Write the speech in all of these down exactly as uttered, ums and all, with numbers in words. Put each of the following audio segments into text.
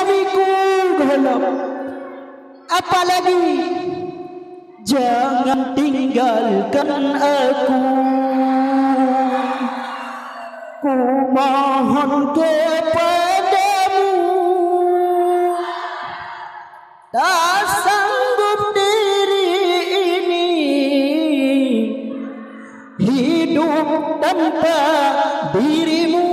Suamiku golom, apalagi jangan tinggalkan aku. Ku mohon kepadamu, tak sanggup diri ini hidup tanpa dirimu.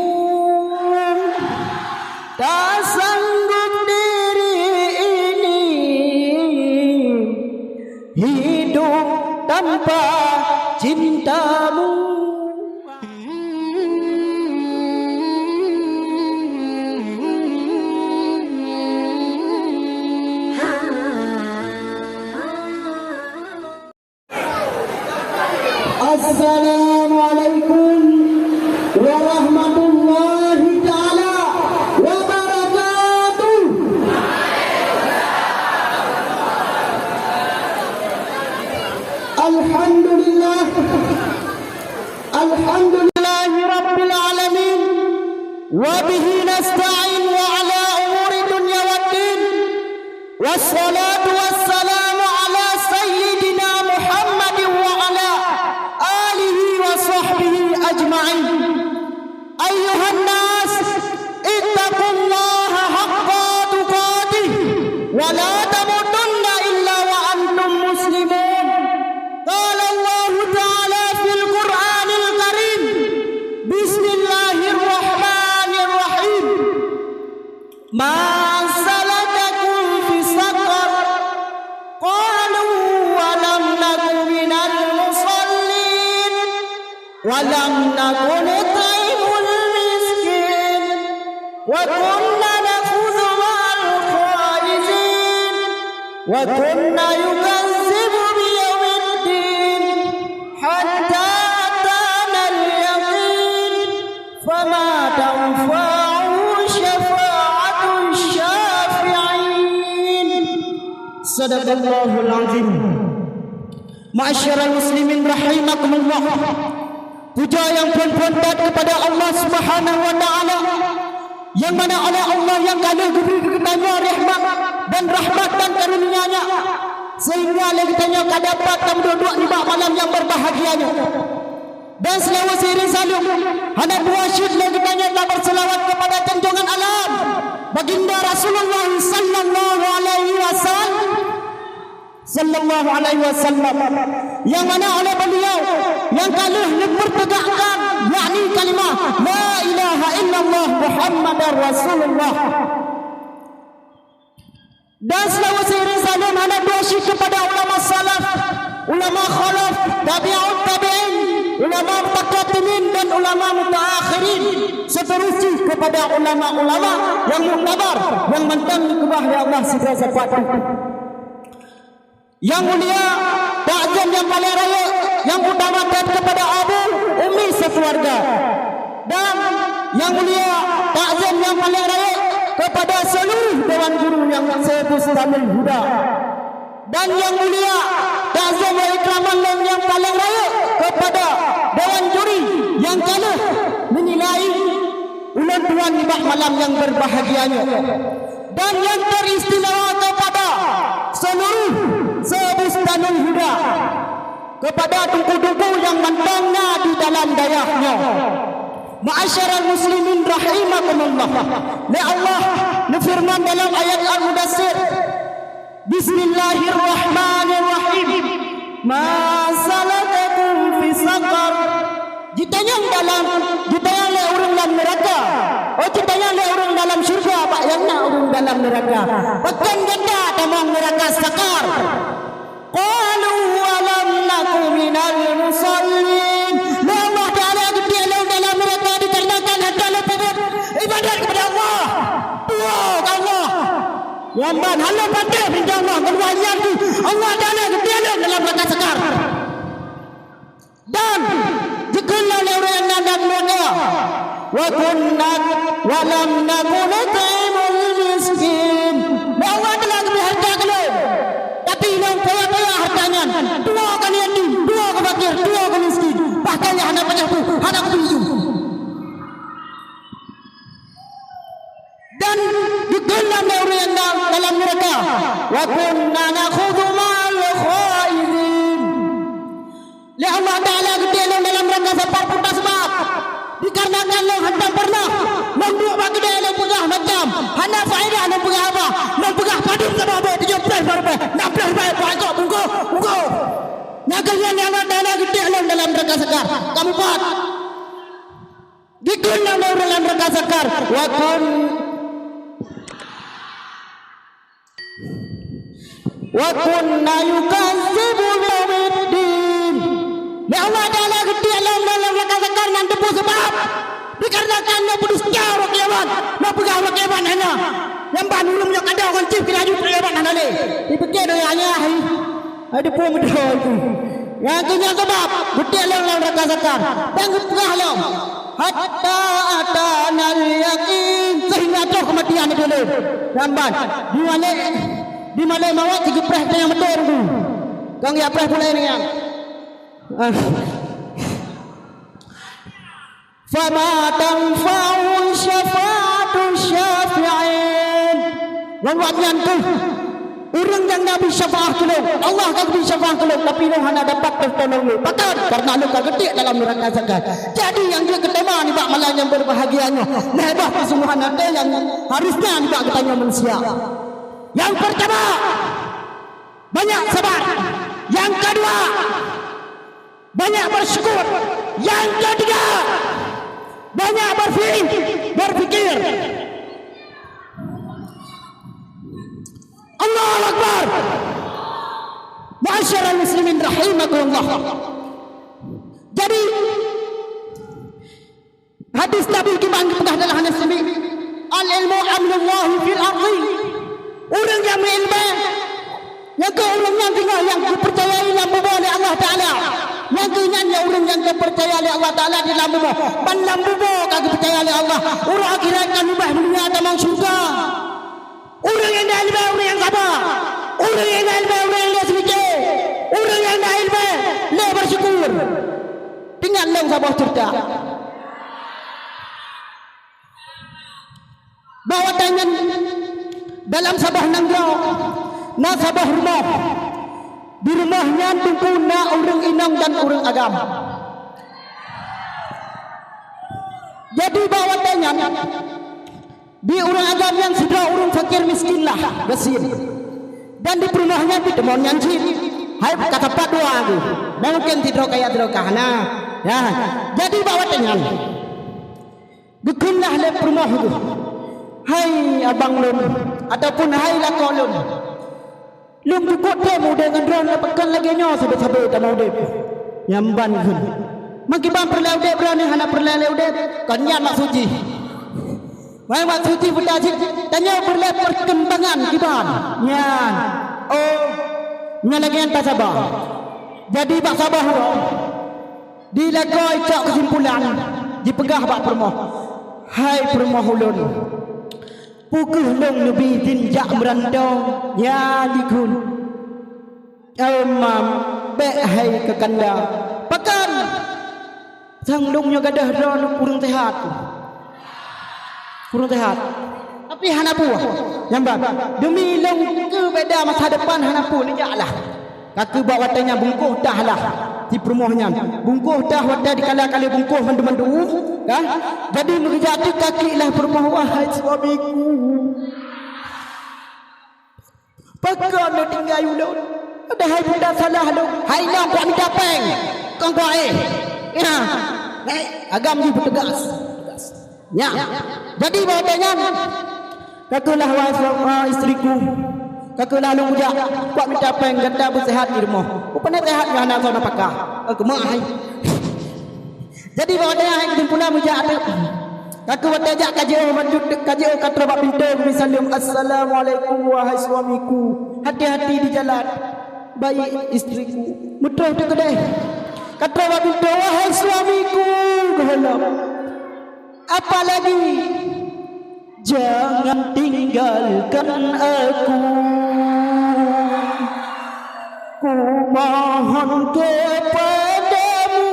Tak sanggup diri ini hidup tanpa cintamu. Assalamualaikum warahmatullahi taala wabarakatuh. Alhamdulillah. Alhamdulillahi rabbil alamin. Wa bihi nasta'in wa ala umuri dunya waddin. Wassalatu wassalamu ala sayyidina Muhammadin wa ala alihi wa sahbihi ajma'in. Ayyuhan nas, ittaqullaha haqqa tuqatih, wa la tamutunna illa wa antum muslimun. Qala Allahu ta'ala fil Qur'anil Karim, bismillahirrahmanirrahim. Ma salakakum fi saqar? Qalu wa lam naku minal musallin, wa lam naku nut'imul miskin, wa kunna nakhudhu ma'al khaizin, wa kunna yukazzibu biyaumiddin, hatta atanal yaqin. Fama tanfa'uhu syafa'atu syafi'in. Sadaqallahul azim. Ma'asyiral muslimin rahimakumullah. Puja nyang phon-phon that kepada Allah Subhanahu wa Ta'ala, nyang mana oleh Allah nyang ka lheueh geubri keu geutanyoe rahmat dan rahmat dan karunia-Nya, sehingga lé geutanyoe ka dapat tameuduek-duek nibak malam nyang berbahagia nyoe. Dan seulaweuet seiring saleuem, hana dua syit lé geutanyoe taberseulaweuet keupada junjungan alam, Baginda Rasulullah sallallahu alaihi wasallam, sallallahu alaihi wasallam, nyang mana oleh beliau nyang ka lheueh neupeuteugakkan, yakni kalimah la ilaha illallah Muhammadar Rasulullah. Dan seulaweuet seiring saleuem hana dua syit keupada ulama salaf, ulama khalaf, tabi'ut tabi'in, ulama mutaqaddimin dan ulama mutaakhirin, seterus jih keupada ulama-ulama nyang muktabar, nyang mantong dikeubah lé Allah sidroe sapat. Nyang mulia, takzim nyang paleng rayeuk, nyang utama that keupada abu, umi, sekeuluwarga. Dan nyang mulia, takzim nyang paleng rayeuk keupada seuluruh dewan guru nyang se-Bustanul Huda. Dan nyang mulia, takzim wa ikraman lôn nyang paleng rayeuk keupada dewan juri nyang ka lheueh meunilai ulôn tuan nibak malam nyang berbahagia nyoe. Dan nyang teristimewa keupada seuluruh se-Bustanul Huda. Keupada teungku-teungku nyang mantong na di dalam dayah nyoe. Ma'asyiral muslimin rahimakumullah. Lé Allah neufeureuman dalam ayat Al-Mudassir, bismillahirrahmanirrahim. Ma salakakum fi saqar? Jitanyong dalam, jitanyong lé ureuëng lam neuraka. Oh, jitanyong lé ureuëng dalam syeuruga bak nyang na ureuëng dalam neuraka. Pakon gata tamong neuraka Saqar? Qalu wa lam naku minal musallin. Lé Allah Taala geutiek lé dalam neuraka dikarenakan hana lé peubuet ibadat keupada Allah. Tuwoe keu Allah. Nyan ban hana patéh, insya Allah, keuluwa nyan tu Allah Taala geutiek lé dalam neuraka Saqar. Dan jikheun lé ureuëng nyang na lam neuraka, "Wa kunna, wa lam naku nut'imul miskin." Bahwa telah geubri hareuta keu lôn, tapi lôn poya-poya hareuta nyan, tuwoe keu yatim, tuwoe keu fakir, tuwoe keu miskin, bahkan nyang hana panyang peue, hana kupeue ju. Dan Geukheun lom lé ureuëng nyang dalam nuraka, "Wa kunna nakhudhu ma'al khaidin." Lé Allah Taala geutiek lom dalam nuraka Saqar peue sabab? Dikarenakan lôn hantom peureunah, lôn duek bak keudè lôn peugah macam hana faedah, lôn peugah haba, lôn peugah padum saboh bèe, tujoh ploh ribèe, nam ploh ribèe, bak ikot bungkôh, bungkôh. Nyang keuh nyan Allah Taala geutiek lom dalam nuraka Saqar. Kamoe pat? Geukheun lom lé ureuëng lam nuraka Saqar, "Wa kun, wa kunna nukazzibu biyaumiddin." Lé Allah Taala geutiek lom dalam nuraka Saqar nyan teupeu sabab dikarenakan lôn peudusta uroe kiamat, lôn peugah uroe kiamat hana. Nyang ban ureuëng meunyoe ka dong ngon cit keu laju uroe kiamat hana lé. Dipike donya nyan hai. Hai teupeu meudoe itu. Nyang keuh nyan sabab geutiek lom lam nuraka Saqar. Dan geupeugah lom, "Hatta atanal yaqin," sehingga troh keumatian itu lom. Nyang ban, di malek, di malek mawöt sigeupreh teuh nyang meuteureu. Kang ya preh pulai nyan. Ah. "Fama tanfa'uhum syafa'atu syafi'in." Ngon awak nyan keuh ureuëng nyang na bri syafaah keu lôn, Allah ka geubri syafaah keu lôn, tapi lôn hana dapat peutulông lôn. Pakon? Kareuna lôn ka geutiek dalam nuraka Saqar. Jadi nyang jeuet keu teuma nibak malam nyang berbahagia nyoe, lhèe boh keusungguhan até nyang harusnya nibak geutanyoe manusia. Nyang peurtama, banyak sabar. Nyang keudua, banyak bersyukur. Nyang ketiga, banyak berfi-, berfikir. Allahu Akbar. Ma'asyiral muslimin rahimakumullah. Jadi, hadis Nabi kiban geupeugah dalam hadis Nabi, "Al-ilmu amnullahi fil ardi." Ureuëng nyang meuilmu, nyang keuh ureuëng nyang singoh nyang geupeucayai lam bumoe lé Allah Taala. Nyang keuh nyan nyang ureuëng nyang geupeucayai lé Allah Taala di lam bumoe. Ban lam bumoe ka geupeucayai lé Allah. Uroe akhirat ka leubeh mulia tamong syeuruga. Ureuëng nyang na ilmu, ureuëng nyang saba. Ureuëng nyang na ilmu, ureuëng nyang lé seumike. Ureuëng nyang na ilmu, lé bersyukur. Teuingat lôn saboh ceurita. Bak watèe nyan, dalam saboh nanggroe, na saboh rumoh. Di rumoh nyan teungku na ureuëng inong dan ureuëng agam. Jadi bak watèe nyan, di ureuëng agam nyan sidroe ureuëng fakir miskin lah, gasien. Dan di peurumoh nyan pih teuma nyan cit. Hai ka sapat dua geuh. Mungken sidroe kaya sidroe ka hana. Ya. Jadi bak watèe nyan, geukheun lah lé peurumoh geuh, "Hai abang lôn, ataupun hai lakoe lôn, lôn cukôp tém udép ngon droeneuh pakon lagèe nyoe sabe-sabe tamong udép." Nyan ban kheun, "Meukiban peureulèe udép droeneuh hana peureulèe lé udép?" Kon nyan maksud jih. Wahai maksud jih buta cit, tanyoe peureulèe peurkembangan kiban. Nyan. Oh, nyan lagèe nyan tasaba. Jadi bak saboh uroe, di lakoe cok keusimpulan, jipeugah bak peurumoh, "Hai peurumoh ulôn, peu kheueh lôn neubi idhin jak meuranto?" Nyan jikheun, "Eumam, bèk hai kakanda." "Pakon?" "Sang lôn nyoe gadôh droeneuh ureuëng seuhat." Ureuëng seuhat. Tapi hana peue. Nyan ban. Demi lôn keu beda masa depan hana peue, neujaklah. Ka keuh bak watèe nyan bungkôh tah lah si peurumoh nyan. Bungkôh tah watèe dikala-kali bungkôh mandum-mandum, kan? Jadi meugeujak teuk ka klik lah peurumoh, "Wahai suamiku, pakon neutinggai ulôn? Padahai buta salah lôn." "Hai inong, kuat mita péng, kon kuat éh." Ya. Eh, agam jih peuteugas. Peuteugas. Nyan. Jadi bak watèe nyan, ka keuh lah, "Wahai suami, eh, istriku, ka keuh lah lôn kujak, kuat mita péng gata beuseuhat di rumoh." "Peu panè seuhat nyoe hana soe nafakah?" "Eh, keumak hai." Jadi bak watèe nyan hai keusimpulan meujak teuk. Ka keuh watèe jak ka jiôh, ka jiôh ka troh bak pintoe geubri saleuem, "Assalamualaikum wahai suamiku. Hati-hati di jalan." "Baik istriku." Meutroh teuk keudéh. Ka troh bak pintoe, "Wahai suamiku," geuheulom. "Apalagi?" "Jangan tinggalkan aku, ku mohon kepadamu,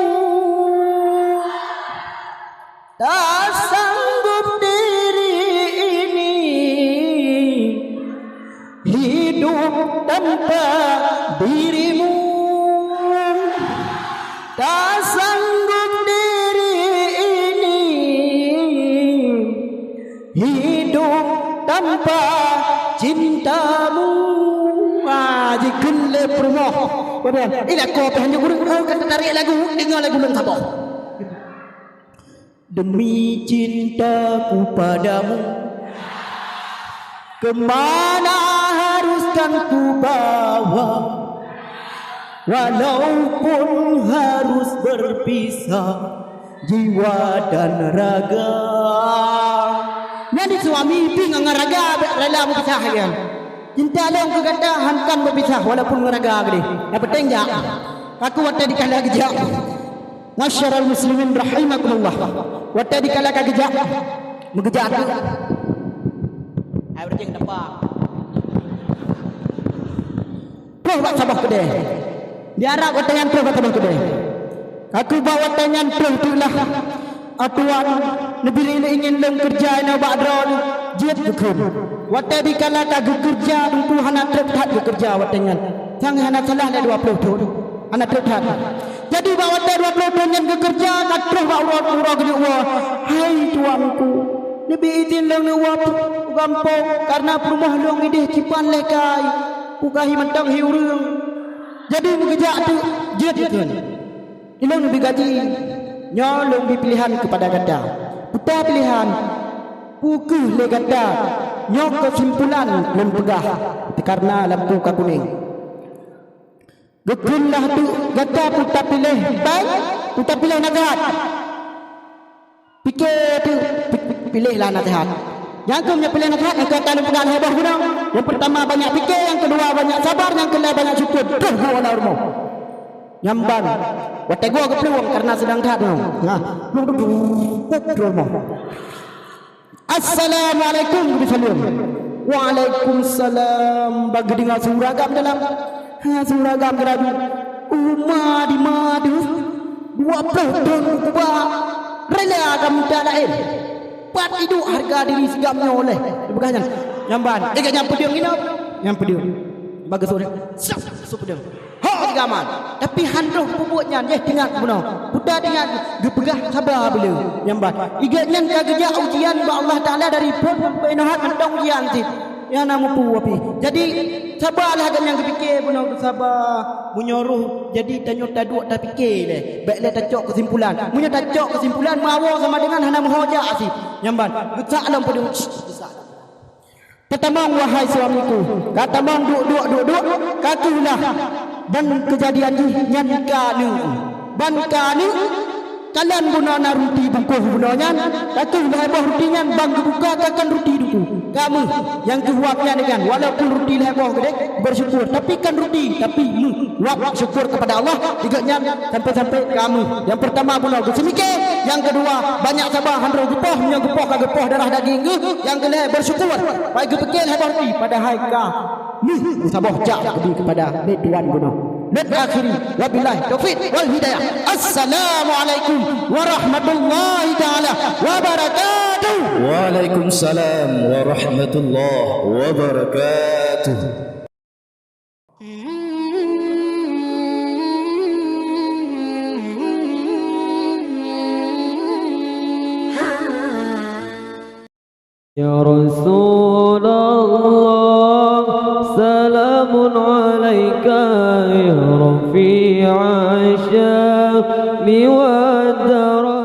tak sanggup diri ini." tanpa dirimu, tak sanggup diri ini hidup tanpa cintamu. Ah, jikheun lé peurumoh. Kemudian, ila ko pih hanjeuet ureueng, oh, ka teutarek lagu, deungoe lagu lôn saboh. Demi cintaku padamu, kemana harus kan ku bawa, walaupun harus berpisah jiwa dan raga. Nyan di suami pih ngon raga bèk rela meupisah lagèe nyan. Cinta lôn keu gata hana kan beupisah walaupun ngon raga keudeh. Nyang penting jak. Aku watèe dikala geujak. Masyiral muslimin rahimakumullah. Watèe dikala ka geujak, meugeujak tu. Ai, beureuti tapa. Troh bak saboh keudè. Di Arab watèe nyan troh bak saboh keudè. Aku bak watèe nyan troh tu lah. Atuan, neubri lé ingin lôn keureuja inoe bak droeneuh, jeuet geukheun. Watèe dikala ka geukeureuja, Teungku hana trép that geukeureuja watèe nyan. Sang hana salah lé dua ploh thon. Hana trép that. Jadi bak watèe dua ploh thon nyan geukeureuja, ka troh bak uroe, uroe geunyoe woe, "Hai tuanku, neubi idhin lôn neuwoe u gampông, kareuna peurumoh lôn ideh cipan lé kai, pukahi mantong hi ureueng." Jadi meugeujak teuk jeuet kheun. Ilôn neubi gaji, nyoe lôn bi piléhan keupada gata. Peue piléhan? Peu kheueh lé gata? Nyoe keusimpulan lôn peugah, kareuna lampu ka kunéng. Geukheun lah teuk gata peue tapiléh, baik, peue tapiléh naseuhat. Pike teuk, pi-, piléhlah naseuhat. Nyang keu meunyoe piléh naseuhat, nyang keu gata lôn peugah lhèe boh gunong. Nyang peurtama banyak pike, nyang keudua banyak sabar, nyang keulhèe banyak syukur. Troh geuwoe lam rumoh. Nyan ban. Watèe geuwoe geuplueng kareuna seudang that nyoe. Nah, plueng, plueng, plueng, plueng, plueng. "Assalamualaikum," geubri saleuem. "Waalaikumsalam." Ban geudeungoe su ureueng agam dalam. Ha, su ureueng agam geuragu. "Uma di ma deuh? Dua ploh thon kuba. Rela agam mita laén. Pat iduek hareuga diri si agam nyoe lé." Geupeugah nyan. Nyan ban. Éh, gobnyan peudeueng inoe. Nyan peudeueng. Bak geusut. Sap, sap peudeueng. Hok sigaman. Tapi han troh peubuet nyan, yeh teuingat bunoe. Peue teuingat geupeugah saba beu le. Nyan ban. Gobnyan ka geujak ujian bak Allah Taala dari phon sampai nyoe hat mantong ujian cit. Nyang na mupu api. Jadi, sabalah gobnyan geupike bunoe geusaba. Meunyoe roh jadi tanyoe taduek tapike lé. Bèk lé tacok keusimpulan. Meunyoe tacok keusimpulan, meuawoe sama dengan hana meuho jak cit. Nyan ban. Geusak lom peudeueng. Geusak. Tatamong, wahai suamiku, ka tamong duek-duek, duek-duek, ka keuh lah. Ban keujadian jih nyan ka neuk. Ban ka neuk, kalon bunoe na ruti bungkôh bunoe nyan, ka keuh lhèe boh ruti nyan ban geubuka ka kon ruti Teungku. Ka meuh, nyang keuh wab nyan nyan, walaupun ruti lhèe boh keudeh, bersyukur, tapi kon ruti, tapi meuh. Wab syukur kepada Allah, di gobnyan sampai-sampai ka meuh. Nyang peurtama bunoe geuseumike, nyang keudua banyak sabar, han troh geupoh, meunyoe geupoh ka geupoh darah daging geuh, nyang keulhèe bersyukur, bai geupike lhèe boh ruti, padahai ka meuh meusaboh jak geubri kepada lé tuan bunoe. Lôn akhiri, wabillahi taufik wal hidayah. Assalamualaikum warahmatullahi taala wabarakatuh. Waalaikumsalam warahmatullahi wabarakatuh. يا رسول الله، سلام عليك يا رفيع الشأن والدرجة.